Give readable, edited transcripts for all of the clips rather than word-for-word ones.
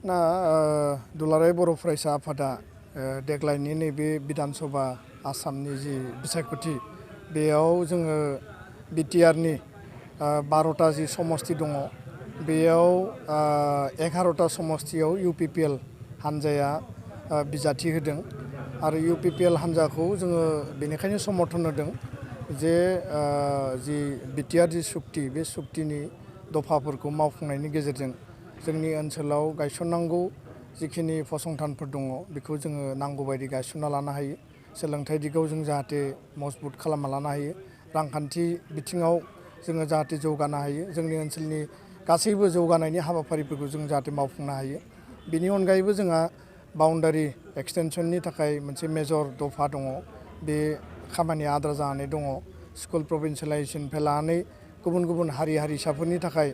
ना दुलाराय बर' फरायसा आफादा देग्लायनि नैबे बिधान सभा आसामनि जि बिसायख'थि बेयाव जोङो बिटिआरनि 12टा जि समस्ति दङ बेयाव 11टा समस्तियाव इउपिपिएल हानजाया बिजाथि होदों आरो इउपिपिएल हानजाखौ जोङो बेनिखायनो समर्थन होदों जे जि बिटिआर जि सुक्ति बे सुक्तिनि दफाफोरखौ मावफुंनायनि गेजेरजों जोंनि ओनसोलाव गायसननांगौ जिखिनि फसंथानफोर दङ बेखौ जोङो नांगौ बायदि गायसनना लानो हायो। सोलोंथाइ दिगाव जों जाहाथे मजबुत खालामना लानो हायो। रांखान्थि बिथिङाव जोङो जाहाथे जौगानो हायो। जोंनि ओनसोलनि गासैबो जौगानायनि हाबाफारिफोरखौ जों जाहाथे मावफुंनो हायो। बेनि अनगायैबो जोंहा बाउन्डारि एक्सटेनसननि थाखाय मोनसे मेजर दफा दङ। बे खामानिया आद्रा जानानै दङ। स्कुल प्रभिन्सियेलाइजेसननिफ्राय लानानै गुबुन गुबुन हारि हारिसाफोरनि थाखाय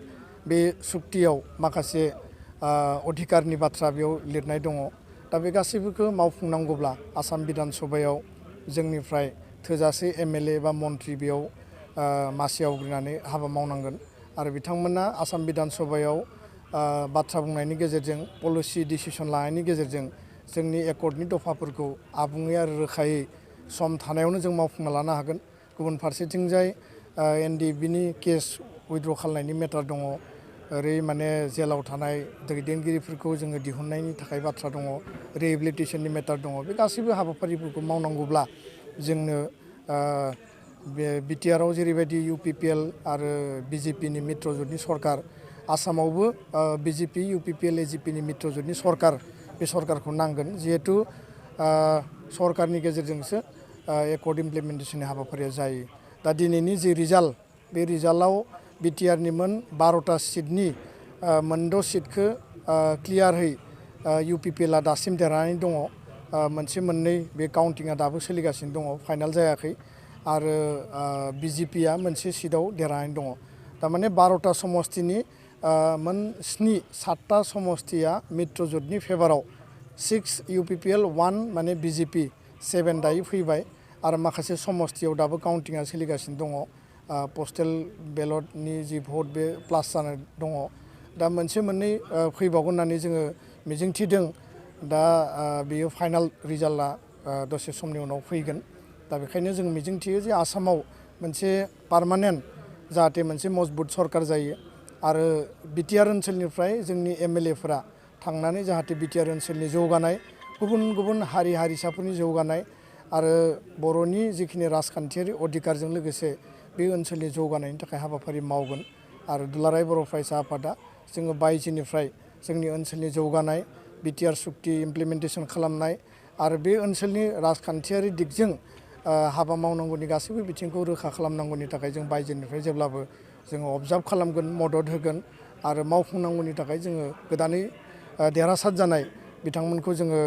बे सुक्तियाव माखासे अधिकारनि बाथ्रा बेयाव लिरनाय दङ। दा बे गासैबोखौ मावफुंनांगौब्ला आसाम बिधान सभायाव जोंनिफ्राय थोजासे एमएलए बा मन्थ्रि बेयाव मासि आवग्रिनानै हाबा मावनांगोन आरो बिथांमोना आसाम बिधान सभायाव बाथ्रा बुंनायनि गेजेरजों पलिसि डिसिसन लानायनि गेजेरजों जोंनि एकर्डनि दफाफोरखौ आबुङै आरो रोखायै सम थानायावनो जों मावफुंना लानो हागोन। गुबुन फारसेथिंजाय एनडिएफबिनि केस उइथड्र खालामनायनि मेटार दङ। ओरै माने जेलाव थानाय दैदेनगिरिफोरखौ जोङो दिहुननायनि थाखाय बाथ्रा दङ। रिहेबिलिटेसननि मेटार दङ। बे गासैबो हाबाफारिफोरखौ मावनांगौब्ला जोंनो बे बिटिआराव जेरैबायदि इउपिपिएल आरो बिजेपिनि मित्रजोंनि सरकार आसामावबो बिजेपि इउपिपिएल एजिपिनि मित्रजोंनि सरकार बे सरकारखौ नांगोन जिहेतु सरकारनि गेजेरजोंसो एकर्ड इमप्लिमेन्टेसननि हाबाफारिया जायो। दा दिनैनि जि रिजाल्ट बे रिजाल्टआव बिटिआरनि मोन 12टा सिटनि मोनद' सिटखौ क्लियारहै इउपिपिएलआ दासिम देरहानानै दङ। मोनसे मोननै बे काउन्टिंआ दाबो सोलिगासिनो दङ, फाइनाल जायाखै आरो बिजेपिआ मोनसे सिटआव देरहानानै दङ। थारमाने 12टा समस्तिनि मोन 7टा समस्तिया मित्रजोतनि फेभाराव 6 इउपिपिएल 1 माने बिजेपि 7 दायो फैबाय आरो माखासे समस्तियाव दाबो काउन्टिंआ सोलिगासिनो दङ। पस्टेल बेलटनि जि भट बे प्लास जाना दङ। दा मोनसे मोननै फैबावगोन होननानै जोङो मिजिंथिदों। दा बेयो फाइनाल रिजाल्टआ दसे समनि उनाव फैगोन। दा बेखायनो जों मिजिंथियो जे आसामाव मोनसे पार्मानेन्ट जाहाथे मोनसे मजबुत सरकार जायो आरो बिटिआर ओनसोलनिफ्राय जोंनि एमएलएफोरा थांनानै जाहाथे बिटिआर ओनसोलनि जौगानाय गुबुन गुबुन हारि हारिसाफोरनि जौगानाय आरो बर'नि जिखिनि राजखान्थियारि अधिकारजों लोगोसे बे ओनसोलनि जौगानायनि थाखाय हाबाफारि मावगोन आरो दुलाराय बर' फरायसा आफादा जोङो बायजोनिफ्राय जोंनि ओनसोलनि जौगानाय बिटिआर सुक्ति इमप्लिमेन्टेसन खालामनाय आरो बे ओनसोलनि राजखान्थियारि दिगजों हाबा मावनांगौनि गासैबो बिथिंखौ रोखा खालामनांगौनि थाखाय जों बायजोनिफ्राय जेब्लाबो जोङो अबजार्भ खालामगोन, मदद होगोन आरो मावफुंनांगौनि थाखाय जोङो गोदानै देरहासार जानाय बिथांमोनखौ जोङो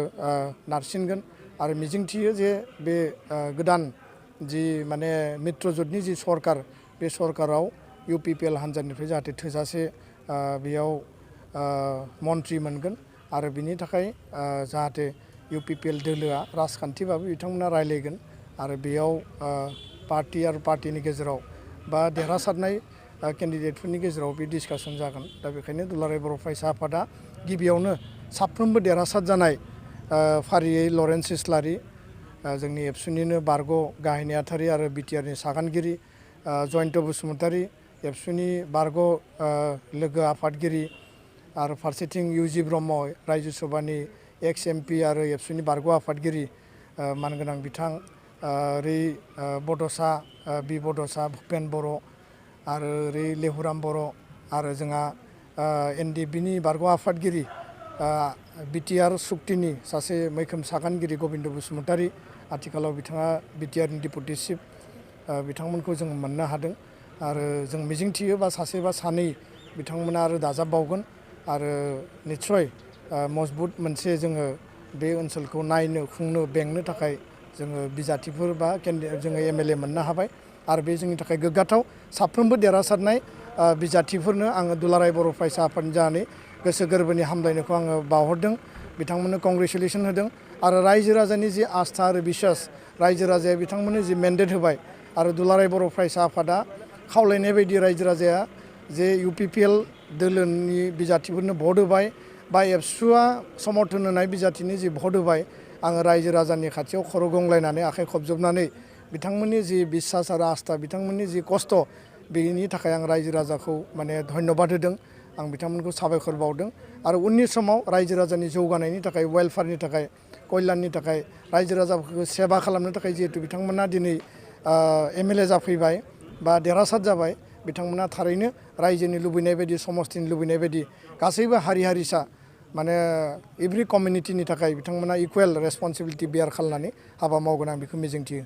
नारसिनगोन आरो मिजिंथियो जे बे गोदान जि माने मित्रजोतनि जि सरकार बे सरकाराव इउपिपिएल हानजानिफ्राय जाहाथे थोजासे बेयाव मन्थ्रि मोनगोन आरो बिनि थाखाय जाहाथे इउपिपिएल दोलोआ राजखान्थिबाबो बिथांमोना रायलायगोन आरो बेयाव पार्टि आरो पार्टिनि गेजेराव बा देरहासारनाय केन्डिडेटफोरनि गेजेराव बे डिसकासन जागोन। दा बेखायनो दुलाराय बर' फरायसा आफादा गिबियावनो साफ्रोमबो देरहासार जानाय फारियै लरेन्स इस्लारि, जोंनि एबसुनिनो बारग' गाहाय नेहाथारि आरो बिटिआरनि सागानगिरि जयन्त बसुमतारी, एबसुनि बारग' लोगो आफादगिरि आरो फारसेथिं इउजि ब्रह्म रायजो सभानि एक्स एमपि आरो एबसुनि बारग' आफादगिरि मानगोनां बिथां ओरै बड'सा बि बड'सा भुपेन बर' आरो ओरै लेहुराम बर' आरो जोंहा एनडिएफबिनि बारग' आफादगिरि बिटिआर सुक्तिनि सासे मैखोम सागानगिरि गबिन्द बसुमतारी, आथिखालाव बिथाङा बिटिआरनि डिपुटि चिफ, बिथांमोनखौ जों मोननो हादों आरो जों मिजिंथियो बा सासे बा सानै बिथांमोना आरो दाजाबबावगोन आरो निस्सय मजबुत मोनसे जोङो बे ओनसोलखौ नायनो खुंनो बेंनो थाखाय जोङो बिजाथिफोर बा जोङो एमएलए मोननो हाबाय आरो बे जोंनि थाखाय गोग्गाथाव। साफ्रोमबो देरहासारनाय बिजाथिफोरनो आङो दुलाराय बर' फरायसा आफादनि जानानै गोसो गोरबोनि हामलायनायखौ आङो बावहरदों, बिथांमोननो कंग्रेचुलेसन होदों आरो रायजो राजानि जि आस्था आरो बिसास रायजो राजाया बिथांमोननो जि मेन्डेट होबाय आरो दुलाराय बर' फरायसा आफादा खावलायनाय बायदि रायजो राजाया जे इउपिपिएल दोलोनि बिजाथिफोरनो भट होबाय बा एबसुआ समर्थन होनाय बिजाथिनि जि भट होबाय आङो रायजो राजानि खाथियाव खर' गंलायनानै आखाइ खबजबनानै बिथांमोननि जि बिसास आरो आस्था बिथांमोननि जि खस्थ' बेनि थाखाय आं रायजो राजाखौ माने धन्यबाद होदों आं बिथांमोनखौ साबायखर बावदों आरो उननि समाव रायजो राजानि जौगानायनि थाखाय वेलफेयारनि थाखाय कल्याणनि थाखाय रायजो राजाफोरखौ सेबा खालामनो थाखाय जिहेतु बिथांमोना दिनै MLA जाफैबाय बा देरहासार जाबाय बिथांमोना थारैनो रायजोनि लुबैनाय बायदि समस्तिनि लुबैनाय बायदि गासैबो हारि हारिसा माने एभ्रि कमिउनिटिनि थाखाय बिथांमोना इकुवेल रेसपन्सिबिलिटि बेयार खालामनानै हाबा मावगोन आं बेखौ मिजिंथियो।